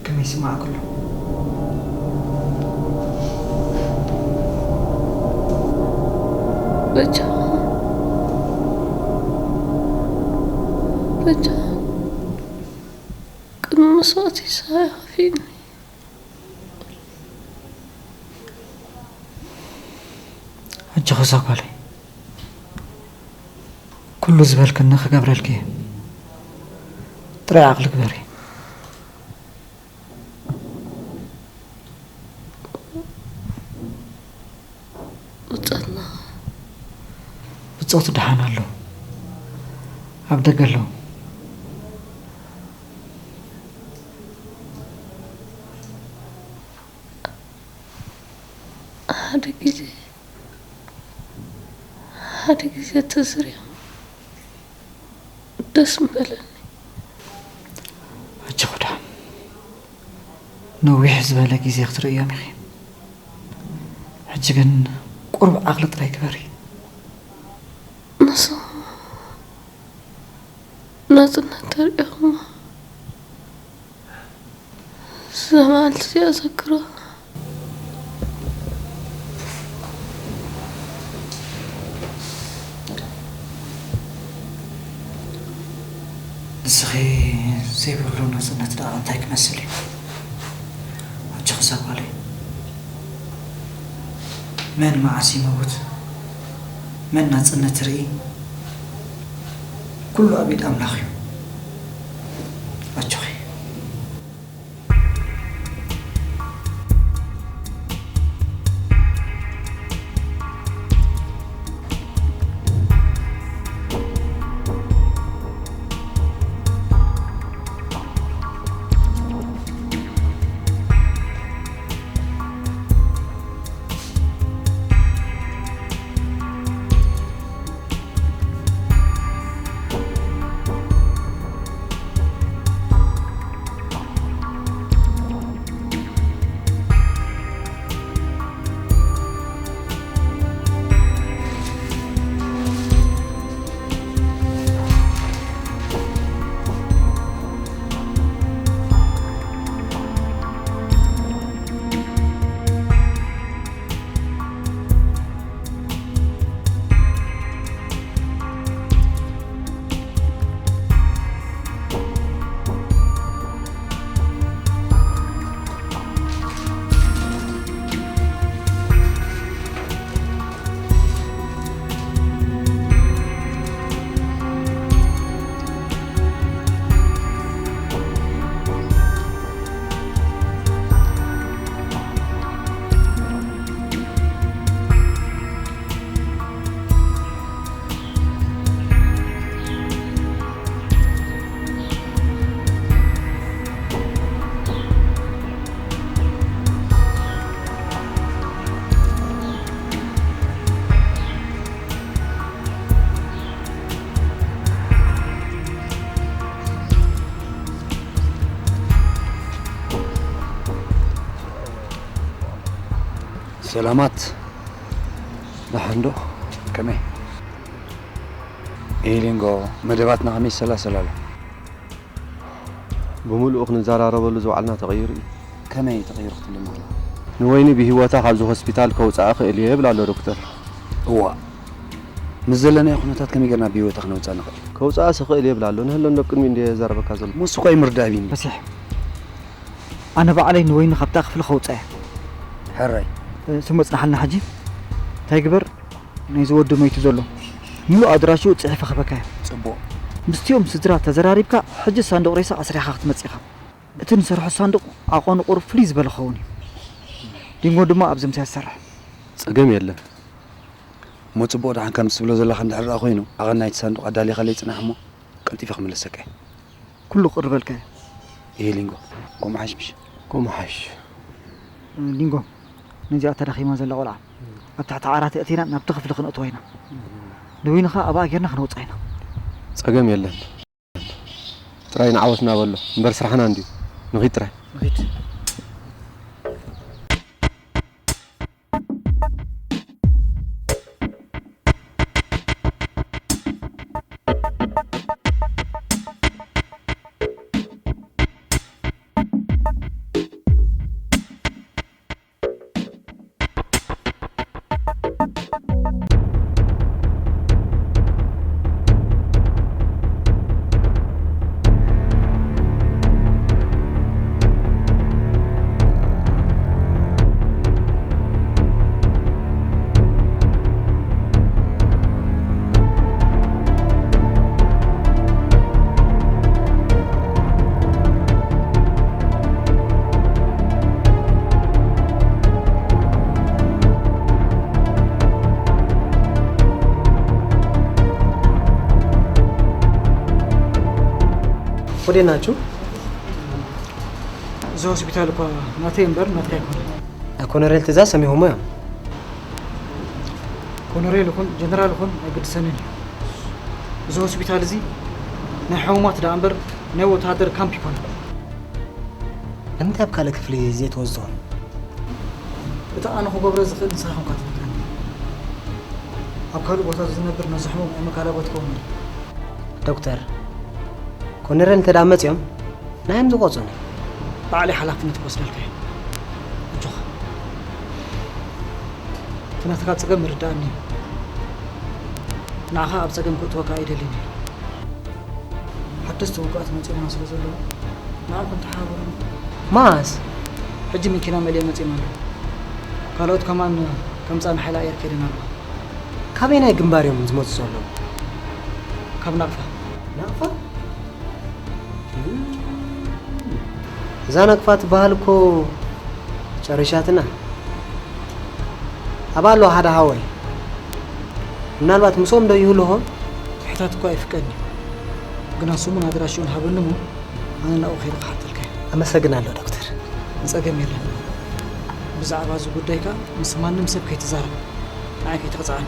ከመይ ይስማዓኩ ኣሎ? በጃ፣ በጃ፣ ቅድሚ መስዋእቲ ይስሓ ከፊእኒ። ኣጆኺ እዛ ጓለይ፣ ኩሉ ዝበልክኒ ክገብረልኪ እየ። ጥራይ ዓቕሊ ግበሪ። ብጾትና? ብጾት ደሓን ኣለዉ። ኣብ ደገ ኣለዉ። ሓደ ግዜ፣ ሓደ ግዜ ተዝሪኦም ደስ ምበለኒ። ኣጆኺ ደሓን፣ ነዊሕ ዝበለ ግዜ ክትርእዮም ኢኺ። ሕጂ ግን ቁሩብ ዓቕሊ ጥራይ ግበሪ። ንስኹም ናጽነት ተሪእኹማ እዛ መዓልቲ እዚኣ ዘክሮ። ንስኺ ዘይብሉ ናጽነት ደኣ እንታይ ክመስል እዩ? ኣጆኺ እዛ ጓለይ። መን መዓስ ይመውት፣ መን ናጽነት ይርኢ፣ ኩሉ ኣብ ኢድ ኣምላኽ እዩ። ኣጆኺ። ሰላማት፣ ደሓን ዶ? ከመይ? ኤሊንጎ፣ መደባትና ከመይ ይሰላሰል ኣሎ? ብምሉኡ ክንዘራረበሉ ዝወዓልና ተቐይሩ እዩ። ከመይ ተቐይሩ ክትብለና ከለኻ? ንወይኒ ብህይወታ ካብዚ ሆስፒታል ከውፅኣ እኽእል እየ ይብል ኣሎ ዶክተር። እዋእ፣ ምስ ዘለናዮ ኩነታት ከመይ ጌርና ብህይወታ ክነውፅኣ ንኽእል? ከውፅኣስ እኽእል እየ ይብል ኣሎ። ንህለን ኣብ ቅድሚኡ እንድየ ዘረበካ ዘሎ። እሞ እሱ እኮ እዩ ምርዳእ ቢኒ። በሲሕ። ኣነ ባዕለይ ንወይኒ ካብታ ክፍሊ ከውፅኣ እየ። ሕራይ። እ፣ ስሞ ጽናሓልና ሕጂ። እንታይ ግበር? ናይዚ ወዲ መይቱ ዘሎ ምሉእ ኣድራሽኡ ጽሒፈ ክህበካ እየ። ጽቡቕ። ምስቲኦም ስድራ ተዘራሪብካ ሕጂ ሳንዱቕ ሬሳ ኣስሪሕኻ ክትመጽእ ኢኻ። እቲ ንሰርሖ ሳንዱቕ ዓቐኑ ቁሩብ ፍልይ ዝበለ ክኸውን እዩ። ሊንጎ ድማ ኣብዚ ምሳይ ዝሰርሕ። ጸገም የለን። እሞ ጽቡቕ ደሓን ከምቲ ትብሎ ዘለኻ እንድሕር ደኣ ኮይኑ፣ ኣቐናይቲ ሳንዱቕ ኣዳሊኻለይ ጽናሕ እሞ ቀልጢፈ ክምለሰካ እየ። ኩሉ ቅር በልካዮ። እየ ሊንጎ። ከምኡ ሓይሽ ምሽ? ከምኡ ሓይሽ። እ፣ ሊንጎ፣ ነዚኣ ተዳኺማ ዘላ ቆልዓ ኣብ ትሕቲ ዓራት ኣእቲና ናብቲ ክፍሊ ክነእትዋ ኢና። ንዊኒ ኸኣ ኣብኣ ጌርና ክነውጽኣ ኢና። ጸገም የለን። ጥራይ ንዓወት እናበሎ እምበር ስራሕና እንድዩ። ንኺድ ጥራይ። ንኺድ። ወዴት ናችሁ? እዚ ሆስፒታል እኳ ናተይ እምበር ናትካ ኣይኮነን። ናይ ኮነሬል ትእዛዝ ሰሚዖሞ እዮም። ኮነሬል ይኹን ጀነራል ይኹን ኣይግድሰንን እዩ። እዚ ሆስፒታል እዚ ናይ ሕሙማት ደኣ እምበር ናይ ወተሃደር ካምፕ ይኮነን። ንምንታይ ኣብ ካልእ ክፍሊ ዘይትወስድዎም? እቲ ኣነ ክገብሮ ዝኽእል ንስኻ ኮንካ ትነግረኒ። ኣብ ካልእ ቦታ ዝነብር ነዚ ሕሙም ኣይመጋላበትክዎን ነይረ። ዶክተር፣ ኮነረል እንተ ደኣ መጺኦም ናዮም ዝቆጹኒ። ባዕለይ ሓላፍነት ክወስደልካ እየ። ኣጆኻ። እቲ ናትካ ጸገም ይርድኣኒ እዩ። ንዓኻ ኣብ ጸገም ክእትወካ ኣይደልን እየ። ሓደስቲ ውጉኣት መጺኦምና ስለ ዘለዉ ንዓኹም ተሓባበሩኒ። መዓስ? ሕጂ መኪና መሊኦም መጺኦም ኣለዉ። ካልኦት ከማን ከም ጻን ሓይሊ ኣየር ከይደን ኣለዋ። ካበየናይ ግንባር እዮም ዝመጹ ዘለዉ? ካብ ናቕፋ። ናቕፋ? እዛ ናቕፋ ትበሃል እኮ ጨሪሻትና። ኣብኣ ኣሎ ሓደ ሓወይ። ምናልባት ምስኦም ዶ ይህሉ ኾን? ምሕታት እኳ ኣይፍቀድን እዩ። ግና ስሙን ኣድራሽኡን ሃበኒ እሞ ኣነ ናብኡ ከይደ ክሓተልካ እየ። ኣመሰግናለሁ ዶክተር። ጸገም የለን። ብዛዕባ እዚ ጉዳይ ከኣ ምስ ማንም ሰብ ከይትዛረብ። ንዓይ ከይትቕጽዓኒ።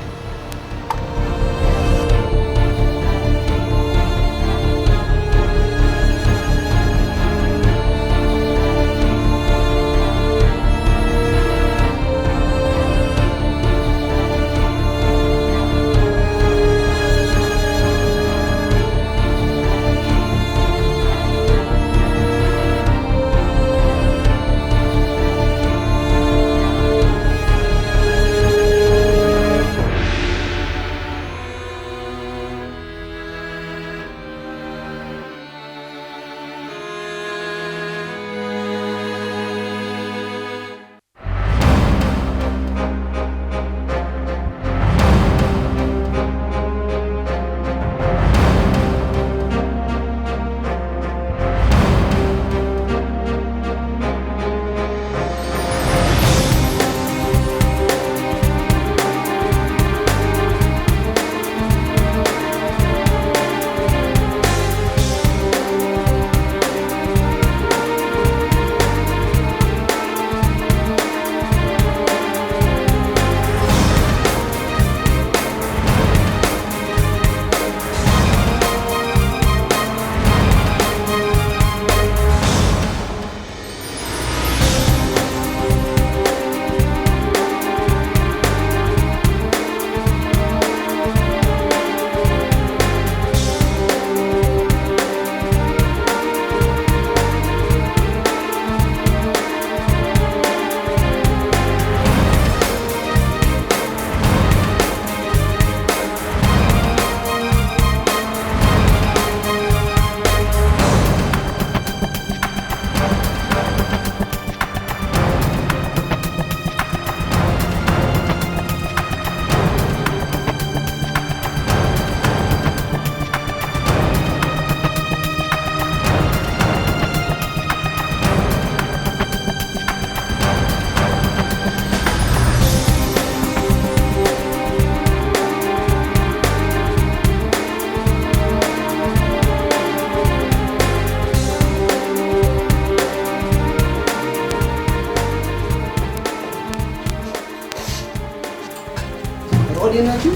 ወዴናችሁ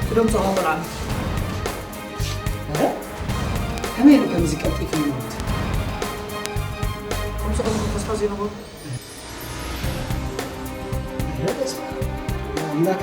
ክደምጽዋ ቆልዓ። ኧረ ከመይ ኢሉ ከምዚ ቀልጢፉ ይሞት? ከምዚ ከለኹ ተስፋ ዘይነበሩ። ኧረ ተስፋ ኣምላክ